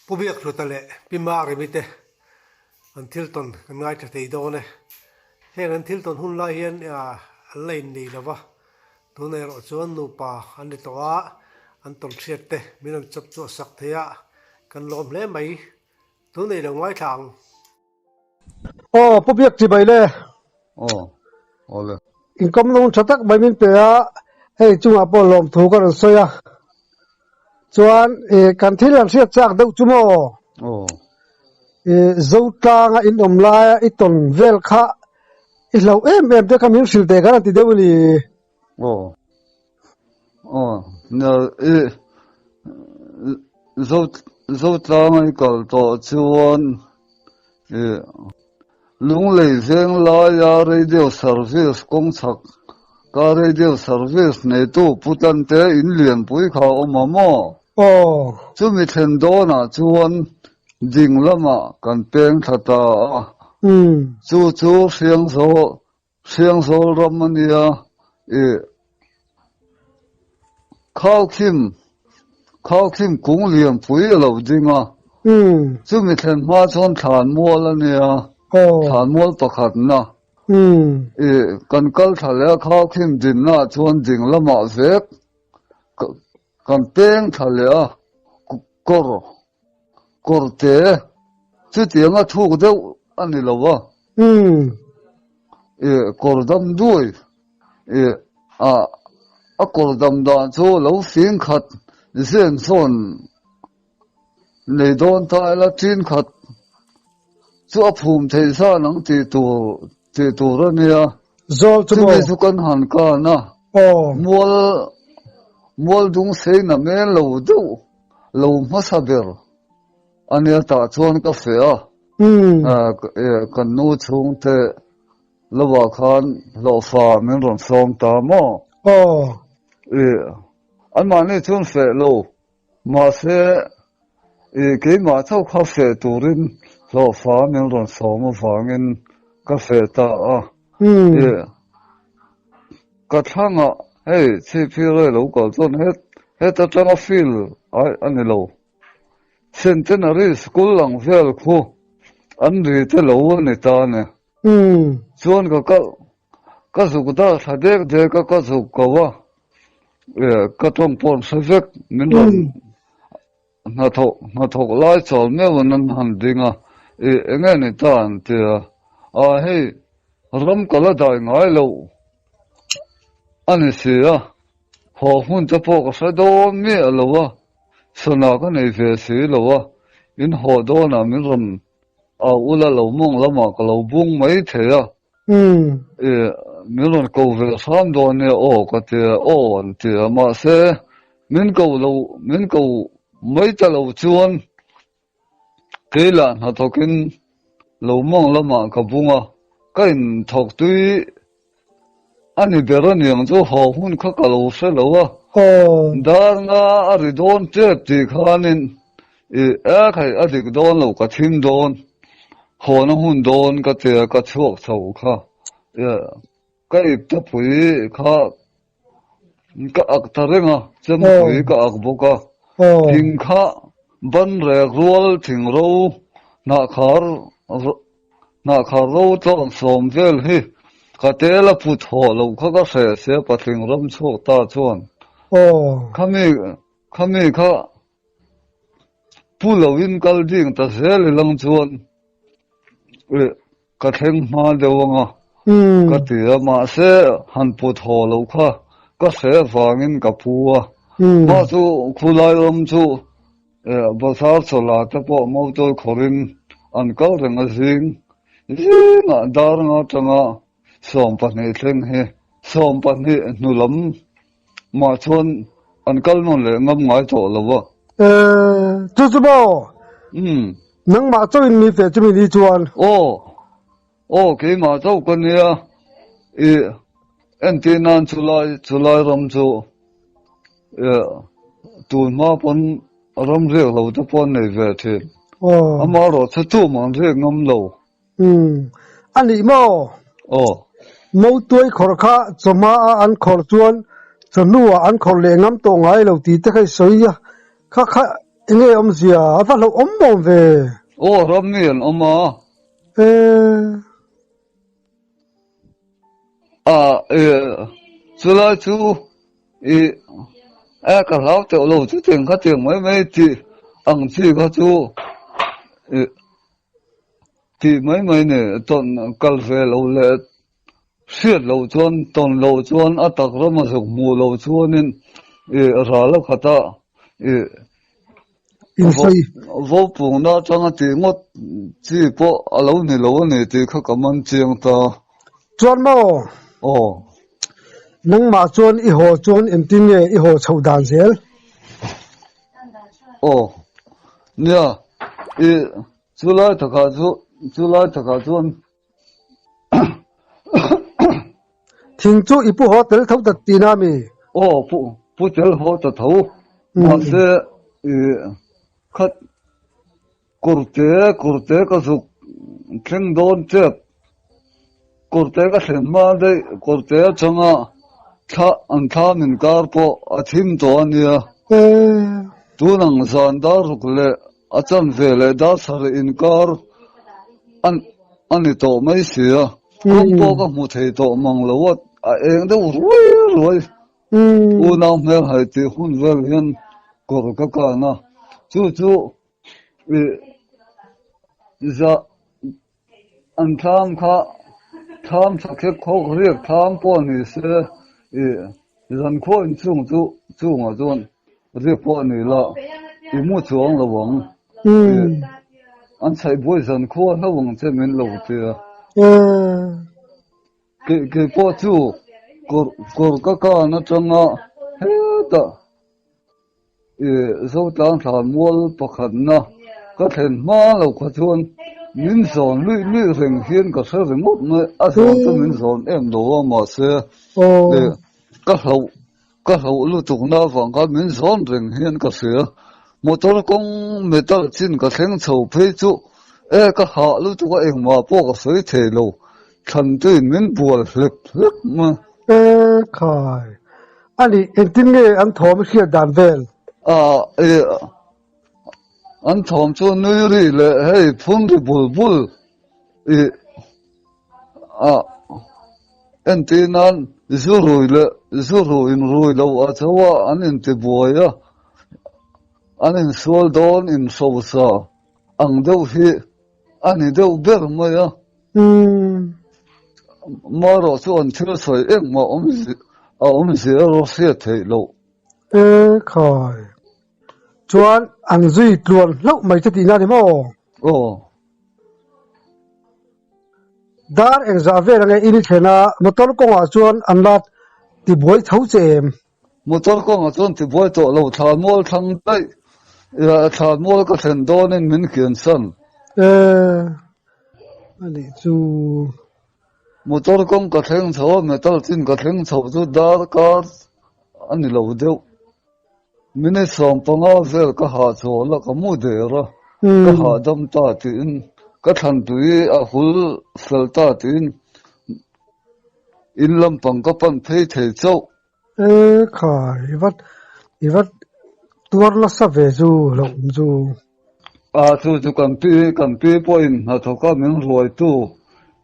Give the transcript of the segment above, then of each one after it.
Pu Biakhluta leh Pi Maremi te an thil tawn kan ngaithla thei dawn e. Heng an thil tawn hun lai hian an la innei lo va, tunah erawh chuan nupa an ni tawh a, an tawn hriat te min rawn chawp chhuah sak thei a, kan lawm hle mai. Tunei lo ngaithla ang. Aw, Pu Biak Chibai le. Aw, aw le. Inkawm nung tha tak mai min pe a, hei chungah pawh lawmthu ka rawn sawi a. Chuan kan thil han hriat chak deuh chu maw? Aw. Zotlanga in awm laia i tawn vel kha i hlauh em em te kha min hrilh teh kan han ti deuh a ni. Aw. Aw, nia i Zo Zotlanga i kal tawh chuan i Lunglei veng laia radio service kawng chhak ka radio service neitu Pu Tante in lianpui kha a awm a maw? Aw. Chumi thlen dawnah chuan ding lamah kan peng thla ta a. Chu chu Hriangzo Hriangzawl ram a nia i Khaukhim Khaukhim kung lianpui a lo ding a, chumi thlen hma chuan Thlanmual a nia, Thlanmual pakhatna i kan kal thla leh a Khaukhim dinna ah chuan ding lamah vek kan peng thla leh a kawr Kawrte, chutianga thuk deuh a ni lo a. I kawr dam duai i a a kawr dam dan chu lo fing khat zen zawn nei dawn ta ila tin khat chu a phum theih zan ang tih tur tih tur a nia. Zawl chu maw? Chumi chu kan han kan a. Mual mual dung sei na mel lo deuh. Lo hmasa ber a nia tah chuan ka feh a, kan nu chhungte lovah khan hlawhfa min rawn sawm ta maw? Anmahni chuan feh lo, mahse keimah chauh kha feh turin hlawhfa min rawn sawm avangin ka feh ta a. Ka thlangah hei chhipphir a lo kal chuan het het atanga field ai a ni lo. Centenary School ang vel khu an ri te lo a ni ta a ni. Chuan ka kal ka zuk dar thla dek dek a ka zuk ko a, ka tawng pawh an hre vek min rawn Hnathawk hnathawk lai chawl meuhin an han ding a, I eng nge ni ta an ti a, A hei ram ka la dai ngai loh a ni si a, haw hmun te pawh ka hre dawn miah lo a, sana ka nei ve si lo a, in haw dawnah min rawn au ula lo mawng lamah ka lo bung mai thei a, I min rawn ko ve hram dawn nia aw ka ti a, aw an ti a, mahse min ko lo min ko mai ta lo chuan kei lah hnathawkin lo mawng lamah ka bung a, ka inthawk tui a ni ber a niang chu haw hun kha ka lo hre lo a, dar nga a ri dawn tep tih khanin I ek hei a dik dawn lo ka thim dawn, hawn a hun dawn ka tia ka chhuak chho kha ka ip ta pui kha ka ak ta reng a, chempui ka ak bawk a, thing kha ban rek rual thing ro hnahkhar hnahkhar ro tlawn sawm vel hi ka tel a put haw lo kha ka hreh sia patling ram chhuak ta chuan khami khami kha Pu loin kal ding ta zel i lang chuan ka thleng hma deuh anga ka ti a, mahse han put haw lo kha ka hre vangin ka pu a, mah chu khulai ram chu bazar chawla te pawh motor khawrin an kal reng a zing zingah dar nga atanga 12 thleng hi 12 hnu lam Mah chuan an kal nawn leh ngam ngai tawh lo a. Chu chu maw? Umm. Nangmah chauh in mi feh chumi ni chuan. Aw. Aw keimah chauh ka nia. I entir nan chulai chulai ram chu tun hma pawn ram riak lo te pawh an nei ve thin. Aw. Amaherawhchu tumah an riak ngam lo. Umm, a nih maw? Aw. Mautuai khawrh kha chawhma a an khawrh chuan chawhnu ah an khawrh leh ngam tawh ngai lo tih te kha i sawi a, kha kha Enge awmzia a va hlauh awm awm ve. Aw ram mi an awm a. E. A e chulai chu i e ka hlau teuh lo chu tiang kha tiang mai mai tih ang chi kha chu i tih mai mai ni tawn kal ve lo leh Hriat loh chuan tawn loh chuan a tak rama zuk hmuh loh chuanin i ral a khat a, i Insawi. Vopungna atanga tih ngawt chi pawh a lo ni lo a ni tih kha ka man chiang ta. Chuan maw? Aw. Nangmah chuan i haw chuan engtin nge i haw chhoh dan zel? Aw. Nia, i chulai takah chu chulai takah chuan Thing chu i pu haw tel tho ta tihna a mi? Aw, pu, pu tel haw ta tho. Mahse, i khat kawrte, kawrte ka zuk thleng dawn tep. Kawrte ka thlen hma daih, kawrte atanga thla, an thla min kar pawh a thim tawh a nia. Tun ang zan dar ruk leh a chanve leh dar sarih inkar a a ni tawh mai si a, kawng pawh ka hmu thei tawh mang lo a, a eng deuh ruai ruai. Unau hmel hai tih hun vel hian kawr ka kan a, chu chu ih zah an thlam kha thlam tha khek khawk riak thlam pawh ni se ih zankhua inchung chu chungah chuan Riak pawh a ni la, i mu chuang lo ang. An chhaih buai zan khua hlauh ang che min lo ti a. Kei pawh chu kawr ka kan atanga hetah i Zotlang thlan mual pakhatna ka thlen hma lo kha chuan min zawn luih luih reng hian ka hre ringawt mai. A zawn chu min zawn em lo a mahse ka hlauh Ka hlauh lutukna avang khan min zawn reng hian ka hria. Motor kawng metal chin ka thleng chho phei chu e ka hah lutuk a engmah pawh ka sawi thei lo. Thlantuin min bual hlek hlek mai. E khai. A nih engtin nge an thawm i hriat dan vel? A e an thawm chu nui ri leh hei phun ri bul bul i A entir nan zu rui leh zu rui in rui lo a cho a, an intibuai a, an insual dawn inhrosa ang deuh hi a ni deuh ber mai a. Marawh chu an thil sawi engmah a awmzia erawh hriat theih loh. E khai. Chuan an zui tluan hlauh mai che tihna a ni maw? Aw. Dar engzah vel ange in i thlen a, motor kawngah chuan an la tibuai tho che em? Motor kawngah chuan tibuai tawh lo, thlanmual thlang daih, thlanmual ka thlen dawnin min kiansan. E, a nih chu. Motor kawng ka thleng chho a, metal chin ka thleng chho chu dar kar a ni lo deuh. Minute 15 vel ka hahchawl a, ka mu der a, ka hahdam ta tiin ka thlantui a hul fel ta tiin in lampang ka pan phei thei chauh. E khai, i va i va tuar nasa ve chu hlauh awm chu. A chu chu kan pi kan pi pawhin hnathawka min ruaitu,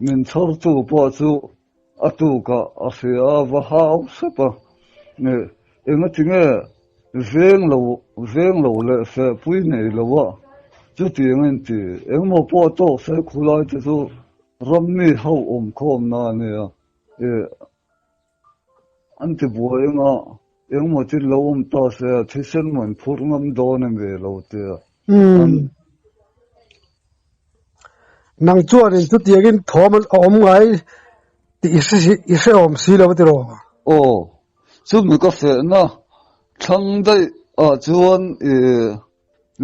min chhawrtu pawh chu A tukah a hria a va hau hrep a, Engati nge veng lo veng lo leh fehpui nei lo a, chutiang a inti. Engmaw pawh tawk se khulai te chu ram mi ho awm khawmna a nia, an ti buai anga engmaw thil lo awm ta se a thisen man phur ngam dawn em ve lo tia an Nang chuanin chutiangin thawm a awm ngai tih i hre i hrehawm si lo tiraw? Aw, chumi ka fehna thlang daih ah chuan i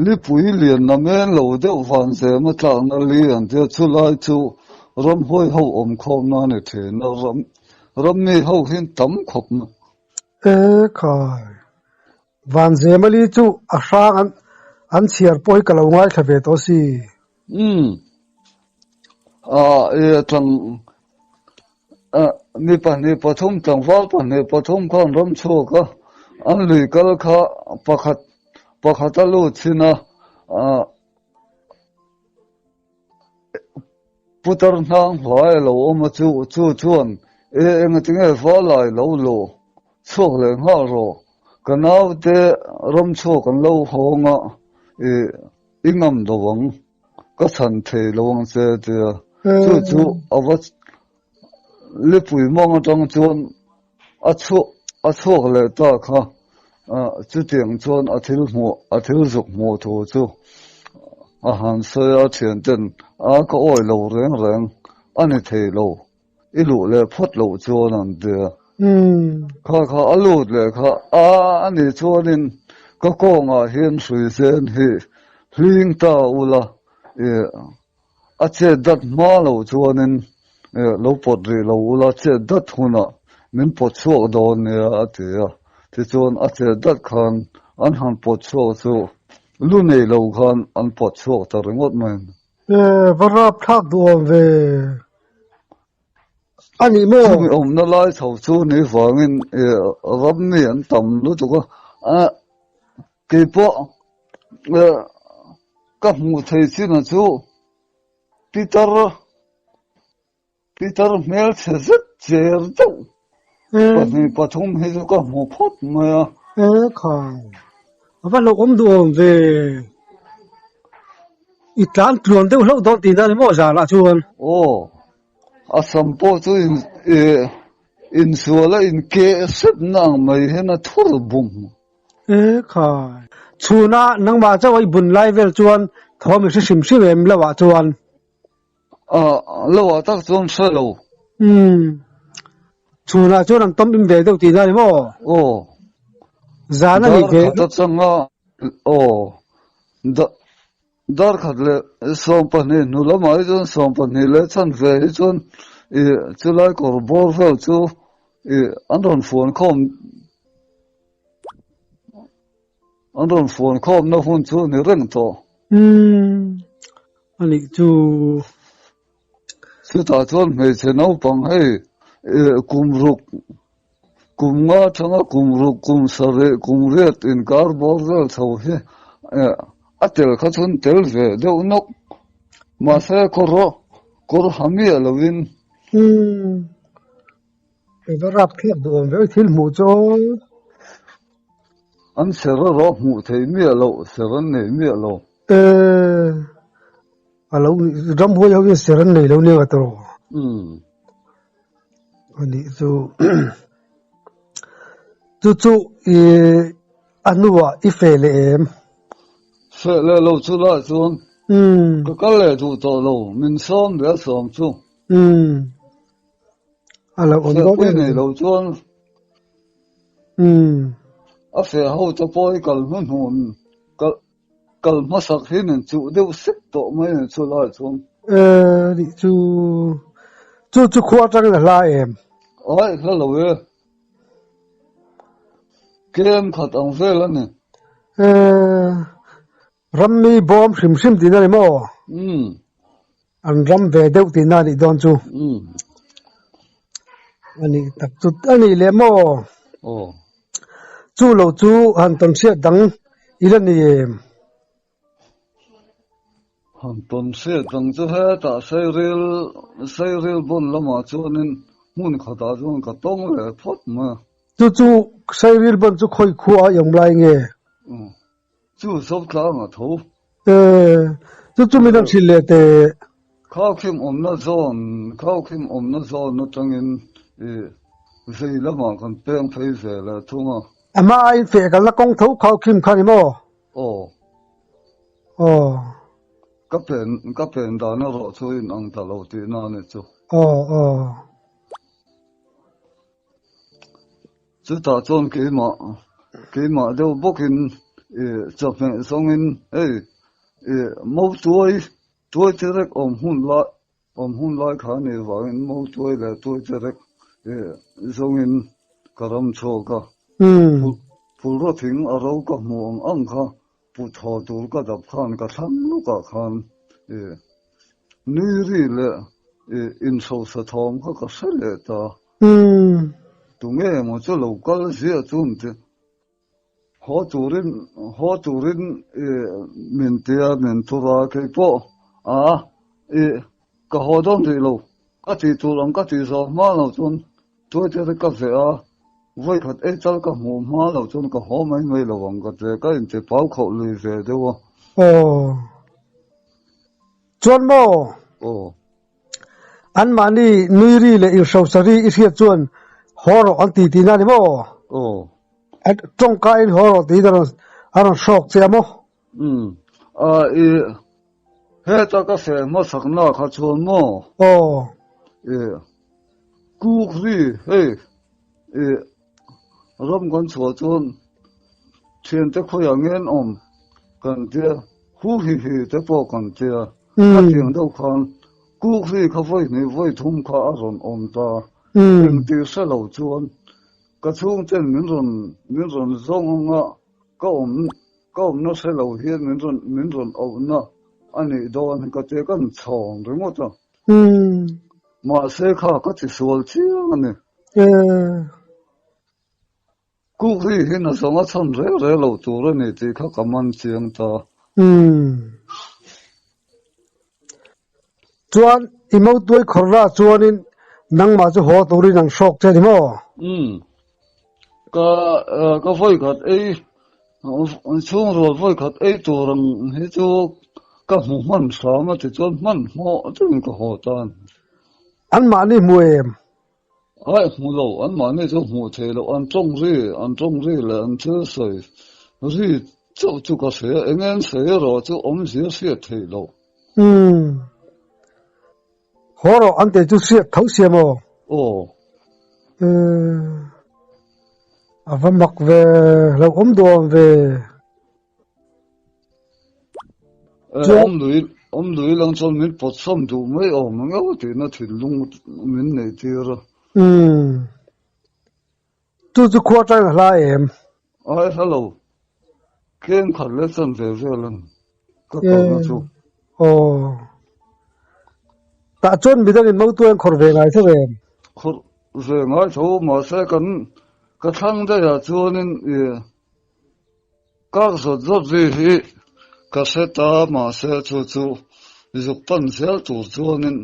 Lipui lian na men lo deuh van zema tlakna li an tia chulai chu ramhuai ho awm khawmna a ni thin a, ram rammi ho hian tam khawp mai. E khai, van zema li chu a hrang an an chhiar pawh hi ka lo ngaithla ve tawh si. Umm, ah e tlang ah mi 2 3 tlangval 2 3 khan ram chhuak a, an lui kal kha pakhat. Pakhat a lut chin a, ah Putar hnang hlai a lo awm a chu chu chuan e engatinge valai lo luh chhuak leh nghal rawh ka naute ram chhuak an lo hawng a i i ngam lo ang ka chhan thei lo ang che tia chu chu a va Lipui mawng atang chuan a chhuak a chhuak leh ta kha chutiang chuan a thil hmuh a thil zuk hmuh thu chu a han sawi a thianten a ka awi lo reng reng a ni thei lo i luh leh phawt loh chuan an ti a kha kha a lut leh kha a a nih chuanin ka kawngah hian hrui zen hi hling ta ula i A chet dat hma loh chuanin lo pawt rih lo ula chet dat hunah min pawt chhuak dawn nia a ti a. Tichuan a chet dat khan an han pawt chhuak chu lu nei lo khan an pawt chhuak ta ringawt mai. Va rap thlak duh awm ve a ni maw? Chumi awmna lai chho chu ni vangin ram mi an tam lutuk a, Keipawh ka hmuh thei chin a chu Peter Peter hmelchhe zet cher deuh pahnih pathum hi chu ka hmu phawt mai a. E khai, a va hlauhawm duh awm ve. I tlan tluan deuh hlauh dawn tihna ni maw zanah chuan? Aw, a sam pawh chu in insual a inkeh hrepna ang mai hian a thur bum. E khai. Chhuna nangmah chauh a i bun lai vel chuan thawm i hre hrim hrim em lo ah chuan? Ah, lo ah tak chuan hre lo. Umm. Chhunah chuan an tawm im ve deuh tihna ni maw? Aw. Zan a nih ve. Dar khat atanga aw. Da dar khat leh 12 hnu lamah hi chuan 12 leh chhan ve hi chuan i chulai kawr bawr vel chu i an rawn fuan khawm An rawn fuan khawmna hun chu ni reng tawh. Umm, a nih chu. Chutah chuan hmeichhe naupang hei kum ruk, kum nga thanga kum ruk, kum sarih, kum riat inkar bawr vel chho hi a tel kha chuan tel ve deuh nawk. Mahse kawr kawr ha miah lovin. Umm. I va rap thlak duh awm ve thil hmuh chu aw. An ser erawh hmuh theih miah loh, ser an nei miah lo. Eh, a lo ramhuai ho hian ser an nei lo nia ka tawh. Umm. A nih chu. Chu chu i a hnuah i feh leh em? Feh leh lo chu lah chuan ka kal leh duh tawh lo, min sawm leh a sawm chu. Umm. A lo awm dawn em nei lo chuan umm a feh ho te pawh hi kal hnuhnun kal kal hmasak hi nen chuh deuh sek tawh mai a chu lai chuan e nih chu chu chu khua atangin a hla em ai hla lo e kem khat ang vel a ni e rammi bawm hrim hrim tihna ni maw umm An ram ve deuh tihna a nih dawn chu. A nih tak chu a nih leh maw? Aw. Chu lo chu han tawn hriat dang i la ni em? Han tawn hriat dang chu hetah Sairil, Sairil bawn lamah chuanin hmun khatah chuan ka tawng leh phawt mai a. Chu chu Sairil bawn chu khawi khua a awm lai nge? Chu Zotlang a tho. E, chu chu min rawn hrilh leh teh. Khaukhim awmna zawn, Khaukhim awmna zawn atangin i vei lamah kan peng phei ve leh thung a. A hma aiin feh kalna kawng tho Khaukhim kha ni maw? Aw. Aw. Ka pen, ka pen dan erawh chu in ang ta lo tihna a ni chu. Aw, aw. Chutah chuan keimah, keimah deuh bawkin i chawhmeh zawngin hei i mo tuai, tuai te rek awm hun lai, awm hun lai kha a nih vangin mo tuai leh tuai te rek i zawngin ka ram chhuak a. Phulraw thing a ro ka hmuh ang ang kha put haw tur ka dap khan ka thlang lukah khan i nui ri leh i inhrosa thawm kha ka hre leh ta. Umm. Tunge emaw chu lo kal ziah chu an ti. Haw turin haw turin i min tia min thur a, kei pawh a i ka haw dawn rih lo, ka tih tur ang ka tih zawh hma lo chuan tuaite te ka veh a, vawikhat ei chal ka hmuh hma lo chuan ka haw mai mai lo ang ka ti, ka inti pau khauh lui ve deuh a. Aw. Chuan maw? Aw. Anmahni nui ri leh inhrosa ri i hriat chuan haw rawh an ti tihna a ni maw? Aw. Tawngka in haw rawh tiin a rawn a rawn hrawk che a maw? Umm. A i heta ka feh hmasakna kha chuan maw? Aw. I kuk ri hei i ram kan chhuah chuan thiante khawiah nge an awm kan tia hu hi hi te pawh kan tia a tiang deuh khan kuk ri kha vawi hnih vawi thum kha a rawn awm ta engtir hre lo chuan Ka chhungten min rawn min rawn zawng anga ka awm ka awmna hre lo hian min rawn min rawn auhna a nih dawn hi ka tia ka inchhawng ringawt a. Mahse kha ka ti sual chiang a ni. Kuk ri hi na zawnga chhan reng reng lo tur a ni tih kha ka man chiang ta. Chuan i motuai khawrhna chuanin nangmah chu haw turin an hrawk che a ni maw? Umm. Ka ka vawi khat ei chhung rual vawi khat ei tur ang hi chu ka hmu hman hram a tichuan hmanhmawh deuhin ka haw ta a ni. Anmahni hmu em? Ai hmu lo, anmahni chu hmuh theih loh, an tawng ri, an tawng ri leh an thil sawi ri chauh chu ka hria, eng nge an sawi erawh chu awmzia hriat theih loh. Umm. Haw rawh an tih chu hriat tho sia maw? Aw. Umm. A va mak ve, hlauhawm duam ve. Awm lui awm lui lang chuan min pawt sawm duh mai awm ang emaw tihna thinlung min neih tir a. Umm. Chu chu khua atangin a hla em? Ai hla lo. Tlem khat leh chan ve vel a ni ka kalna chu. Aw. Tah chuan midangin motuai an khawrh ve ngai tho em? Khawrh ve ngai tho mahse kan ka thlang daihah chuanin ih Kak zawt zawt ri hi ka hre ta mahse chu chu zuk pan zel tur chuanin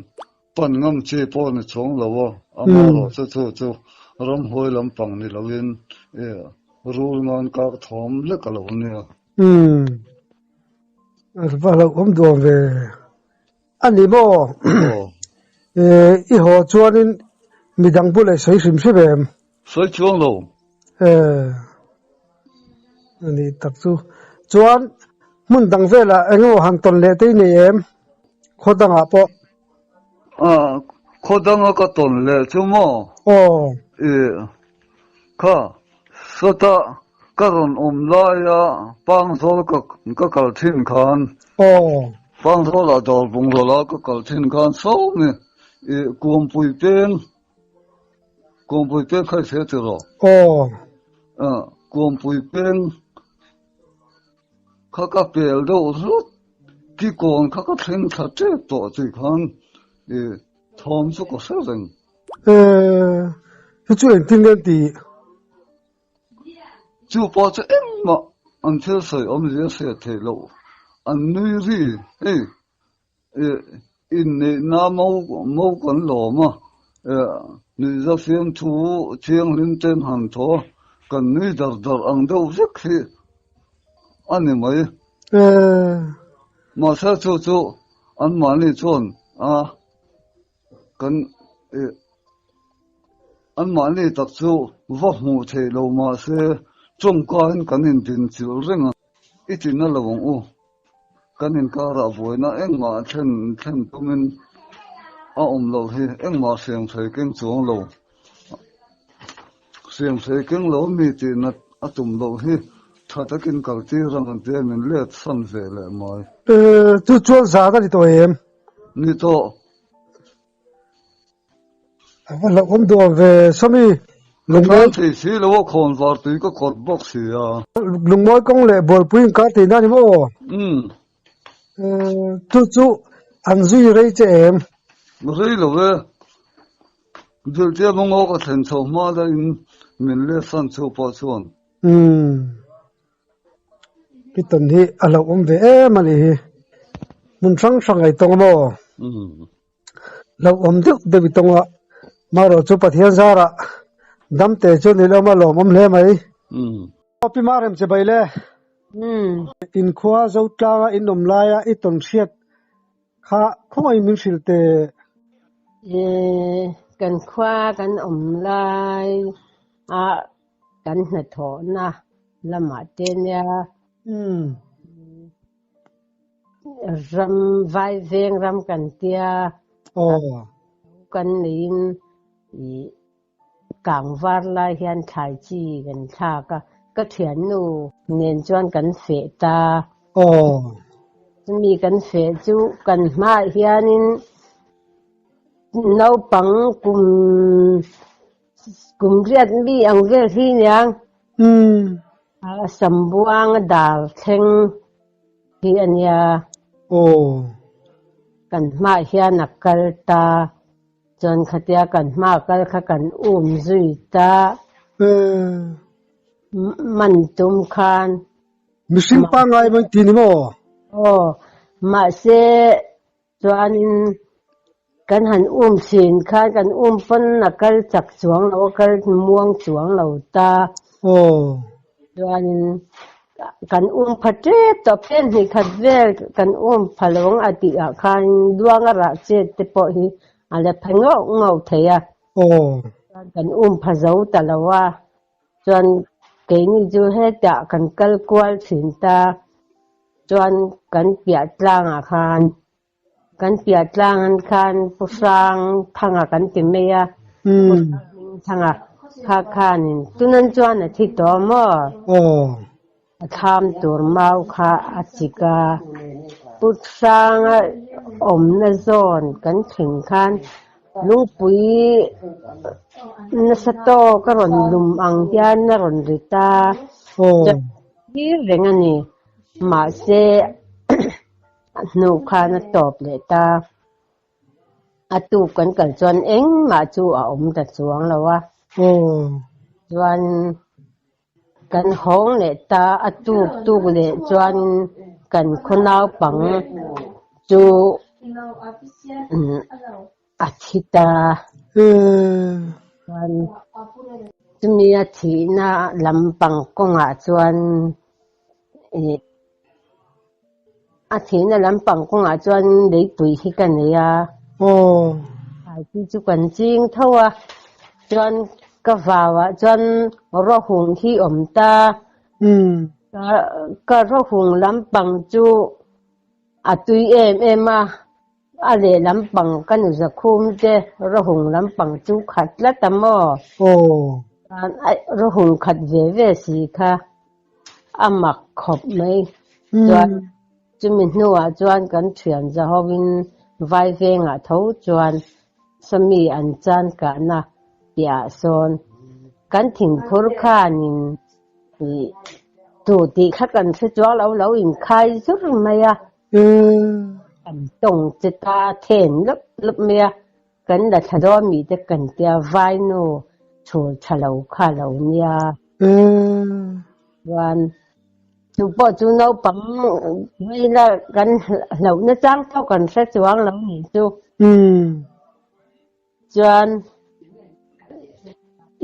pan ngam chi pawh ni chuang lo a, amaherawh chu chu chu ramhuai lampang ni loin rul ngan kak thawm lek a lo nia. Umm va hlauhawm duam ve a ni maw? I haw chuanin midang bulah i sawi hrim hrim em? Sawi chuang lo. Eh, a nih tak chu. Chuan hmun dang velah eng emaw han tawn leh te i nei em? Khaw dangah pawh. Ah, khaw danga ka tawn leh chu maw? Aw. Ih, kha, sawta ka rawn awm laia Pangzawl ka ka kal thin khan. Aw. Pangzawlah dawr bungrala ka kal thin khan sawmi ih Kuampui peng Kuampui peng kha i hria ti rawh. Aw. Kuampui peng kha ka pel deuh hlut, kikawn kha ka thleng thla tep tawh tih khan i thawm chu ka hre reng. Eh, hi chu engtin nge an tih? Chu pawh chu engmah an thil sawi awmzia hriat theih loh, an nui ri hei Inneihna mo mo kan lawm a, nuihza fiamthu thianghlim ten han thaw a, kan nui dar dar ang deuh vek hi a ni mai. Mahse chu chu anmahni chuan a kan anmahni tak chu va hmuh theih lo mahse tawngkain kan indinchilh reng a, i tina lo ang u. Kan inkarah buaina engmah thlen thlen tumin a awm loh hi engmah hriamhrei keng chuang lo. Hriamhrei keng lo mi tihna a tum loh hi tha takin kal tir ang an tia min let san ve leh mai. Chu chuan zan a ni tawh em? Ni tawh. A va hlauhawm duh ve Sawmi. Ka tlan thei si lo a khawn var tui ka kawt bawk si a. Lungmawi kawng leh Bualpui inkar tihna a ni maw? Umm. Chu chu an zui rei che em? Rei lo e. Diltia mawngaw ka thlen chho hma daihin min let san chu pawh chuan. Umm. I tawn hi a hlauhawm ve em a nih hi. Hmun hrang hrang a i tawng a maw? Hlauhawm deuh deuh i tawng a. Marawh chu Pathian zarah damte chuan i lawm a lawmawm hle mai. Aw Pi Marem che bai le. Inkhua Zotlanga in awm laia i tawn hriat Kha khawngaih min hrilh teh. Kan khua kan awm lai a kan hnathawhna lamah te nia ram vai veng ram kan tia kan neiin ih Kang var lai hian thlai chi kan thlak a, ka thiannu nen chuan kan feh ta. Aw. Chumi kan feh chu kan hmaah hianin naupang kum kum riat mi ang vel hi aniang. Umm. A sambuang a dar thleng hi a nia. Aw. Kan hmaah hian a kal ta. Chuan khatia kan hma kal kha kan um zui ta. Man tum khan. Mihring pangngai mai ti ni maw? Aw, mahse chuanin kan han um thin khan kan um pawn a kal chak chuang lo, a kal muang chuang lo ta. Aw. Chuanin kan um pha tep tawh phen hnih khat vel kan um pha lo ang a tih ah khan duang a rah chet te pawh hi a la phe ngauh ngauh thei a. Aw. Chuan kan um pha zo ta lo a. Chuan keini chu hetah kan kal kual thin ta. Chuan kan piah tlangah khan Kan piah tlang an khan Pu Hrang Thanga kan ti mai a, Pu Hrang Hming Thanga kha khanin tunan chuan a thi tawh maw? A thlam tur mau kha a chik a, Pu Hranga awmna zawn kan thleng khan lungpui nasa tawk a rawn lum ang hian a rawn ri ta, chuan thlir reng a ni. Mahse. A hnu khan a tawp leh ta. A tuk kan kal chuan engmah chu a awm ta chuang lo a. Chuan kan hawng leh ta, a tuk tuk leh chuan kan khaw naupang chu a thi ta. Chuan chumi a thihna lampang kawngah chuan ih A thihna lampang kawngah chuan leipui hi ka nei a. Aw. Thlai chu kan ching tho a, chuan ka vauah chuan rawhung hi awm ta. Umm. Ka rawhung lampang chu a tui em em a, a leh lampang ka nu zakhum te rawhung lampang chu khat tlat a maw? Aw. Chuan rawhung khat ve ve si kha. A mak khawp mai. Chuan chumi hnuah chuan kan thian zahovin Vaivengah tho chuan sawmi an chan kahna piahah sawn kan thingphur khanin ih tu tih kha kan hre chuang lo lo inkhai zur mai a. Kan tawng che ta then lawp lawp mai a. Kan la thla dawn mi te kan tia vainu chhul tha lo kha lo nia. Chuan chu pawh chu naupang veila kan hlauhna chang pawh kan hre chuang lo nih chu. Chuan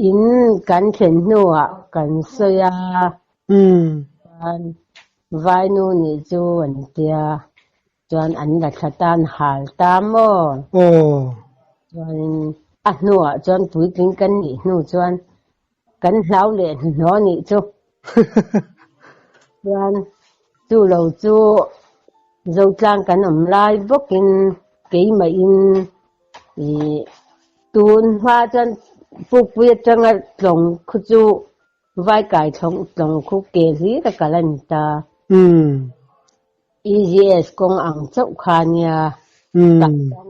in kan thlen hnuah kan sawi a. Chuan vainu nih chu an tia. Chuan an la thla tan hal ta maw? Aw. Chuanin a hnuah chuan puitling kan nih hnu chuan kan hlau leh hnuhnawh nih chu. Chuan chu lo chu Zotlang kan awm lai bawkin keimahin ih tun hma chuan Pukpui atanga tlawng khu chu Vai kai tlawng khu ke hlir a kal a ni ta. EGS kawng ang chauh kha nia tak chuan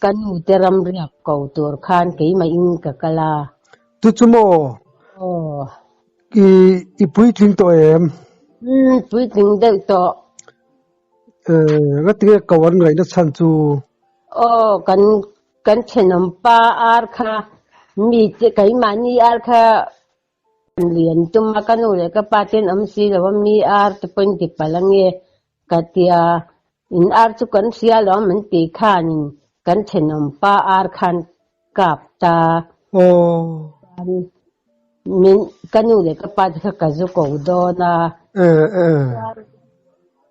ka nu te ram riak ko tur khan keimah in ka kal a. Chu chu maw? Aw. I i puitling tawh em? Umm puitling deuh tawh. Eh ngatinge ko an ngaihna chhan chu? Aw kan kan thenawm pa ar kha mi te keimahni ar kha. Lian tum a, ka nu leh ka pa ten awm si lo a, mi ar te pawhin ti palh ange ka tia, in ar chu kan hria lo ang min tih khanin kan thenawm pa ar khan kap ta. Chuan min ka nu leh ka pa te kha ka zu ko dawn a,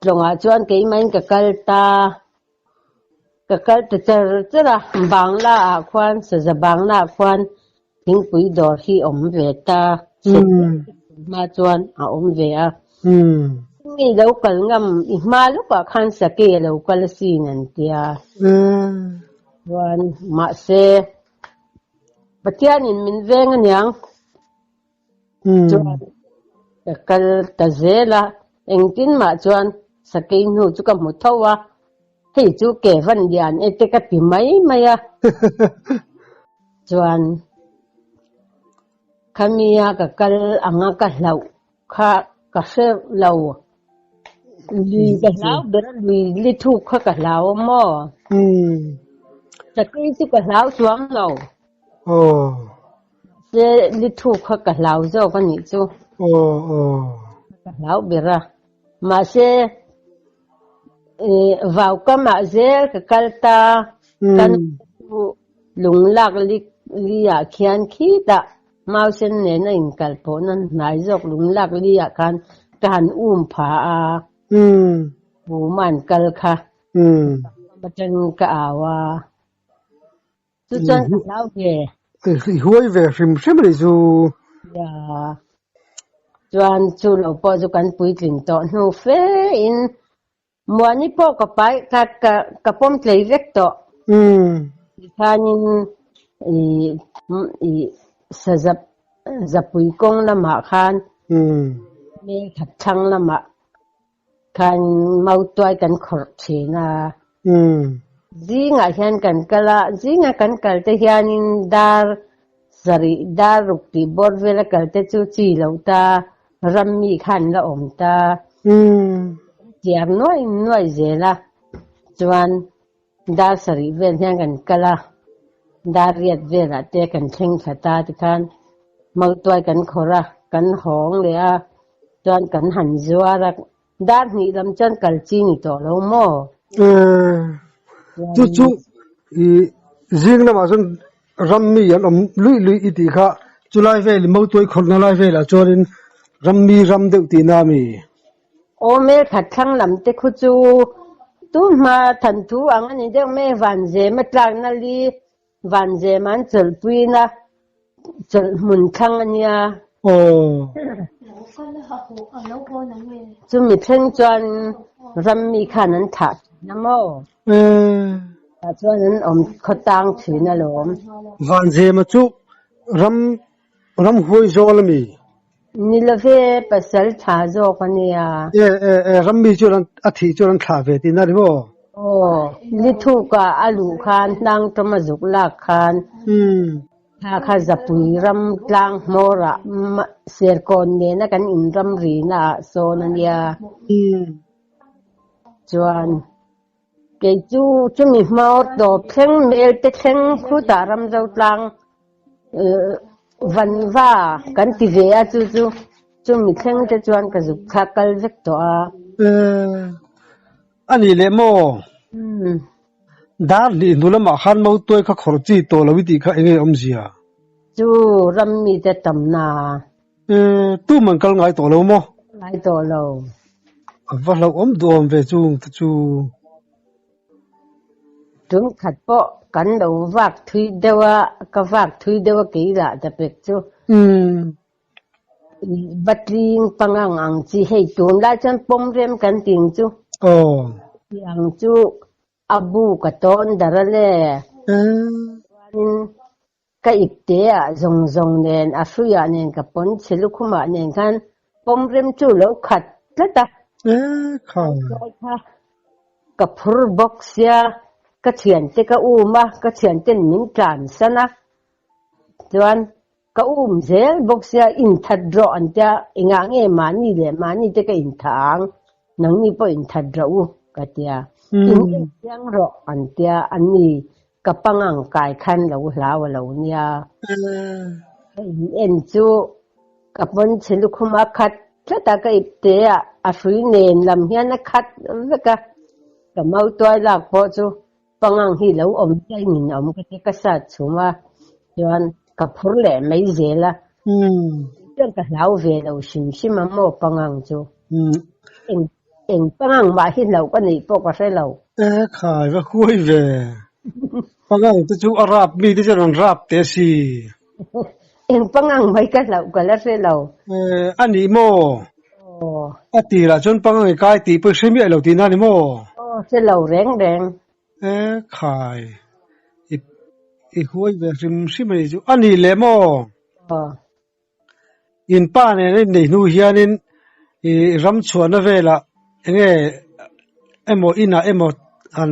tlawngah chuan keimahin ka kal ta. Ka kal ta char char a, Bangla ah khuan saza Bangla ah khuan thingpui dawr hi awm ve ta, hma chuan a awm ve a. Mi lo kal ngam i hma lawkah khan sakei a lo kal asin an tia. Chuan mahse Pathianin min veng aniang. Chuan ka kal ta zel a, engtin mah chuan sakei hnu chu ka hmu tho a, hei chu ke van lian e te ka ti mai mai a. Chuan khamia ka kal anga ka hlauh kha ka hre lo, lui ka hlau ber a, lui li thuk kha ka hlau a maw? Sakei chu ka hlau chuang lo. Mahse li thuk kha ka hlau zawk a nih chu. Ka hlau ber a. Mahse vau kamah zel ka kal ta, kan chu lung lak lik li ah khian khitah mausen nen a inkal pawhna hnai zawk lung lak li ah khan ka han um pha a. Buman kal kha atangin ka au a. Chu chuan ka hlau ve. I huai ve hrim hrim a nih chu. Ya. Chuan chu lo pawh chu kan puitlin tawh hnu fe in Muani pawh ka pai ka ka ka pawm tlei vek tawh. Tikhanin i i saza zapui kawng lamah khan hmelthat thlang lamah Khan mautuai kan khawrh thin a. Zingah hian kan kal a, zinga kan kal te hianin dar sarih, dar ruk tih bawr vela kal te chu chi lo ta, ram mi khan la awm ta. Chiar nuai nuai zel a, chuan dar sarih vel hian kan kal a, dar riat velah te kan thleng thla ta tikhan mautuai kan khawrh a, kan hawng leh a, chuan kan han zuar a, dar hnih lam chuan kal chi ni tawh lo maw? Chu chu i zing lamah chuan ram mi an awm luih luih i tih kha chulai vel mautuai khawrhna lai velah chuanin ram mi ram deuh tihna a mi? Aw hmelkhat thlang lam te khu chu tun hma than thu ang a ni deuh mai Vanzem a tlakna li Vanzem an chawlhpuina chawlh hmun thlang a nia. Chumi thleng chuan ram mi khan an thah thin a maw? Tah chuan an awm khawtang thin alawm. Vanzema chu ram ramhuai zawl a mi? Ni love, pasal tha zawk a nia. E, e, e, rammi chuan an, a thih chuan an thlah ve tihna a ni maw? Aw, Lithuka a luh khan, hnangtawm a zuk lak khan, kha kha Zapui ram tlang hmawrah Serkawn nena kan inram rina ah sawn a nia. Chuan, kei chu chumi hmawr tawp thleng, Melte thleng khutah Ramzo tlang Vanva kan ti ve a chu chu chumi thleng te chuan ka zuk kha kal vek tawh a. A nih leh maw? Dar hnih hnu lamah khan mautuai kha khawrh chi tawh lo i tih kha eng nge awmzia? Chu ram mite tamna. Tum an kal ngai tawh lo maw? Ngai tawh lo. A va hlauhawm duhawm ve chung te chu. Tum khat pawh kan lo vak thui deuh a, ka vak thui deuh a kei lah ta pek chu. Batling pangang ang chi hei tunlai chuan pawm rem kan ting chu. Tih ang chu a bu ka tawn dar a le. Chuanin Ka ipte ah zawng zawng nen, a hruiah nen, ka pawn chhe lukhumah nen khan pawm rem chu lo khat tlat a. Chuai kha ka phur bawk sia, ka thiante ka um a, ka thianten min tlansan a, chuan ka um zel bawk sia, inthat rawh an tia, engah nge mahni leh mahni te ka inthah ang, nangni pawh inthat rawh u ka tia, in enchiang rawh an tia, anni Ka pangang kai khan lo hlau a lo nia. Ka in en chu Ka pawnchhe lukhum a khat tlat a, ka ipte a, a hrui nen lam hian a khat vek a. Ka mautuai lak pawh chu pangang hi lo awm daih in awm ka ti, ka sat chhum a, chuan ka phur leh mai zel a. Chuan ka hlau ve lo hrim hrim a maw pangang chu. Eng eng pangang mah hi hlauh ka neih pawh ka hre lo. E khai va huai ve. Pangang te chu a rap mi te chuan an rap teh si. Eng pangang mai ka hlauh ka la hre lo. Eh, a nih maw? Aw. A tirah chuan pangang i kai tih pawh i hre miah lo tihna a ni maw? Aw, hre lo reng reng. Eh, khai. I, i huai ve hrim hrim a nih chu. A nih leh maw? Aw. In pa nen a inneih hnu hianin i ram chhuahna velah enge emaw inah emaw han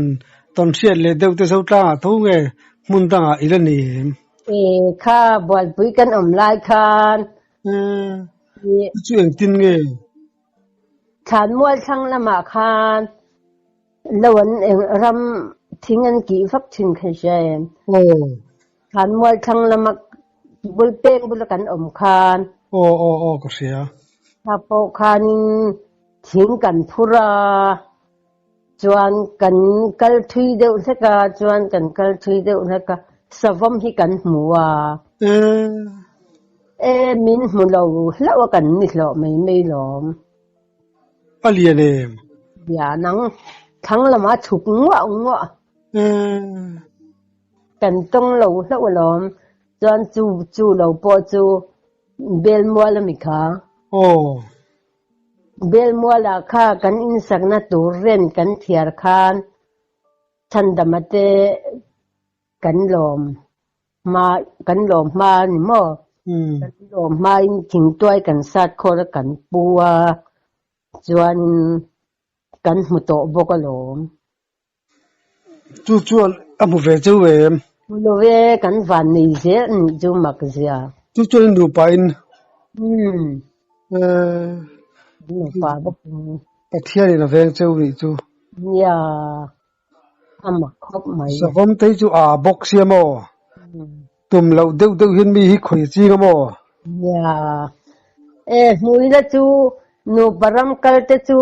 tawn hriat leh deuh te Zotlangah tho nge hmun dangah i la ni em? E kha bualpui kan awm lai khan. E chu engtin nge? Thlanmual thlang lamah khan lo an eng ram thing an kih vak thin kha hria em? Aw. Thlanmual thlang lama bul peng bula kan awm khan. Aw aw aw ka hria. Kha pawh khanin thing kan phur a, chuan kan kal thui deuh hlek a, chuan kan kal thui deuh hlek a, savawm hi kan hmu a. E min hmu lo hlauh a kan ni hlawh mai mai lawm. A lian em? Lian ang. Thlang lamah a chhuk nguah nguah. Kan tawng lo hlauh alawm. Chuan chu chu lo pawh chu Belmual a mi kha. Aw. Belmualah kha kan insakna tur rent kan thiar khan Chhandama te kan lawm hma kan lawm hma a ni maw? Kan lawm hmain thingtuai kan sat khawr a kan pu a, chuanin kan hmu tawh bawk alawm. Chu chuan a hmu ve cheu em? Hmu lo e, kan van nei zel a nih chu mak zia. Chu chuan i nupa in? Umm. Kan nupa bawk in. Pathian in a veng cheu nih chu. Nia, a mak khawp mai. Savawm te hi chu aa bawk sia maw? Tum loh deuh deuh hian mi hi khawi a ching a maw? Nia, e hmuila chu nupa ram kal te chu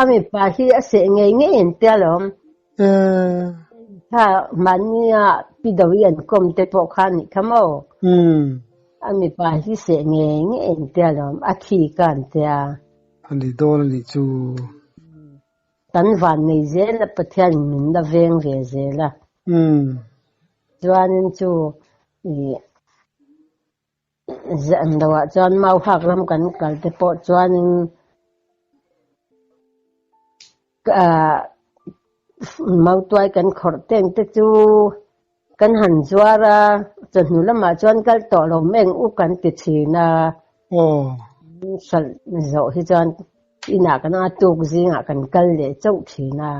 a mipa hi a seh ngei ngei an tia lawm. Kha mahnia pi do i an kawm te pawh kha a nih kha maw? A mipa hi seh ngei ngei an tia lawm, a thi ka an tia. A ni dawn a nih chu. Kan van nei zel a, Pathian in min la veng ve zel a. Chuanin chu i zan loah chuan Mauhak ram kan kal te pawh chuanin Mautuai kan khawrh teng te chu kan han zuar a, chawhnu lamah chuan kal tawh lo meng u kan ti thin a. Hralh zawh hi chuan inah kan a tuk zingah kan kal leh chauh thin a.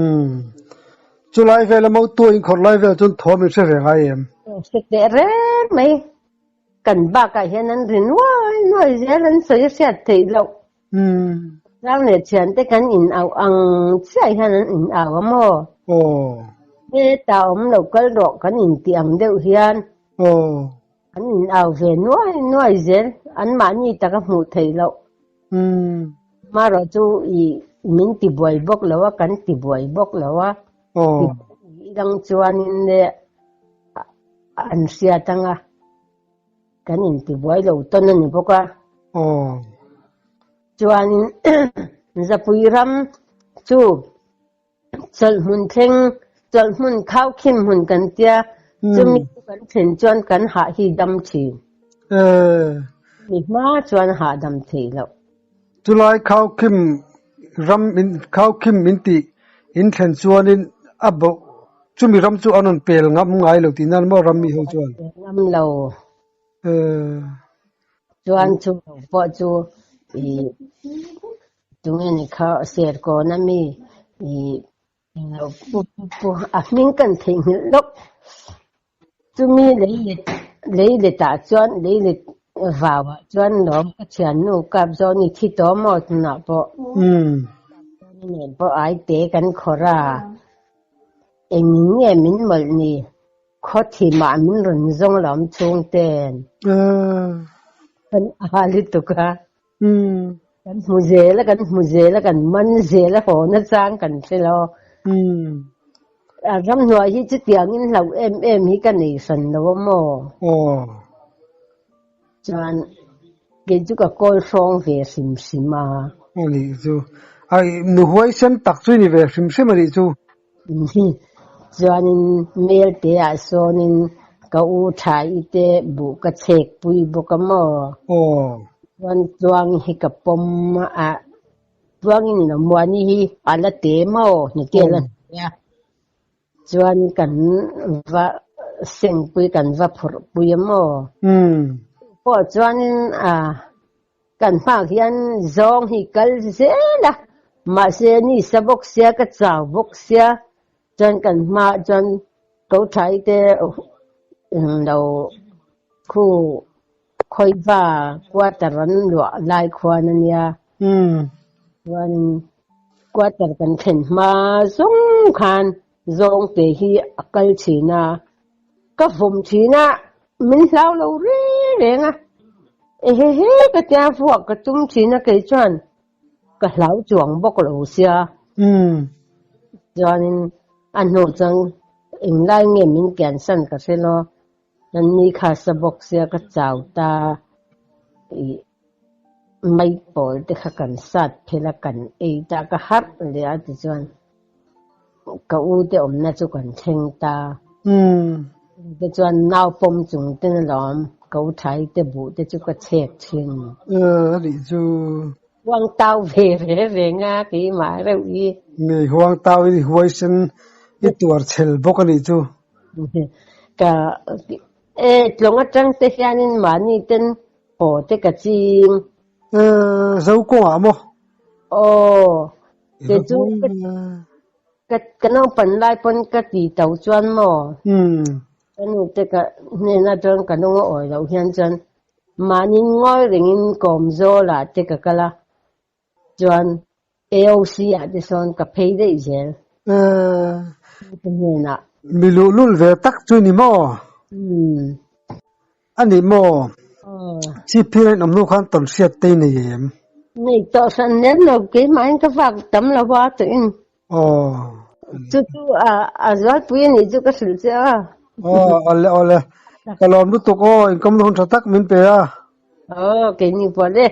Umm. Chulai vela mautuai inkhawrh lai vel chuan thawm in hre reng ai em? Hre teh reng mai. Kan bakah hian an ri nuai nuai zel an sawi a hriat theih loh. Umm. Rang leh thiante kan in au ang chiah hian an in au a maw? Aw. Hetah awm lo kal rawh kan in tih ang deuh hian. Aw. An in au ve nuai nuai zel, anmahni taka hmuh theih loh. Umm. Marawh chu i min ti buai bawk lo a, kan ti buai bawk lo a. Aw. I dang chuanin le an hriat ang a, kan in ti buai lo tawn a ni bawk a. Aw. Chuanin Zapui ram chu Chawlhhmun thleng, chawlhhmun khaukhim hmun kan tia, chumi chu kan thlen chuan kan hah hi dam thin. Chumi hma chuan hahdam theih loh. Chulai khaukhim ram in khaukhim in tih in thlen chuanin a bo chumi ram chu an rawn pel ngam ngai lo tih nan maw ram mi ho chuan? Pel ngam lo. Chuan chu lo pawh chu i tunge ni kha Serkawn a mi i englo pu pu pu a hming kan theihnghilh lawk. Chumi leilet leiletah chuan leilet vauah chuan lawm ka thiannu kap zawn i thi tawh maw tunah pawh. Kap zawn i nen pawh aite kan khawrh a, engin nge min mawlh ni? Khaw thimah min rawn zawng lo am chhungten. Kan a lutuk a. Kan hmu zel a, kan hmu zel a, kan man zel a, haw nachang kan hre lo. A ramhnuai hi chutiangin hlauh em em hi ka nei hran lo a maw? Chuan kei chu ka kawl hrawng ve hrim hrim a. A nih chu. Ai, nu huaisen tak chu i ni ve hrim hrim a nih chu. Chuanin Melte ah sawnin ka u Thaii te buh ka chhek pui bawk a maw? Chuan Tluangi hi ka pawm a, Tluangi ni lo Muani hi a la te maw? Hnute a la hne a. Chuan kan va sengpui kan va phurhpui a maw? Pawh chuanin a Kan hmak hian zawng hi kal zel a, mahse ni sa bawk sia, ka chau bawk sia, chuan kan hmaah chuan ko thai te lo khu khawiva quarter an luah lai khuan a nia, chuan quarter kan thlen hma zawng khan zawng te hi a kal thin a, Ka vawm thin a, min hlau lo reng reng a, ehehe ka tia vuak ka tum thin a kei chuan ka hlau chuang bawk lo sia. Chuanin a hnu chuan englai nge min kiansan ka hre lo, nan ni kha sa bawk sia ka chau ta ih mai pawl te kha kan sat phel a kan ei ta ka harh leh a tichuan. Ka u te awmna chu kan thleng ta. Te chuan nau pawm chung ten alawm ka u thai te buh te chu ka chhek thin. A nih chu. Huang tau ve re reng a keimah reuh hi. Mi huang tau in i huaisen i tuar chhel bawk a nih chu. Ka e tlawng atang te hianin mahni ten haw te ka ching. Zo kawngah maw? Aw. Kei chu ka ka naupan lai pawn ka ti to chuan maw ka nu te ka hnenah chuan ka lung a awi loh hian chuan mahni ngawi rengin kawm zawlah te ka kal a chuan AOC ah te sawn ka phei daih zel ka hnenah. Mi luhlul ve tak chu ni maw? A ni maw? Chhipphir a inawm hnu khan tawn hriat te i nei em? Nei tawh hran lem lo, keimahin ka vak tam lo a tuin. Chu chu a zualpui a nih chu ka hrilh che a. Aw, awle awle. Ka lawm lutuk aw, inkawmna hun tha tak min pe a. Aw, keini pawh le.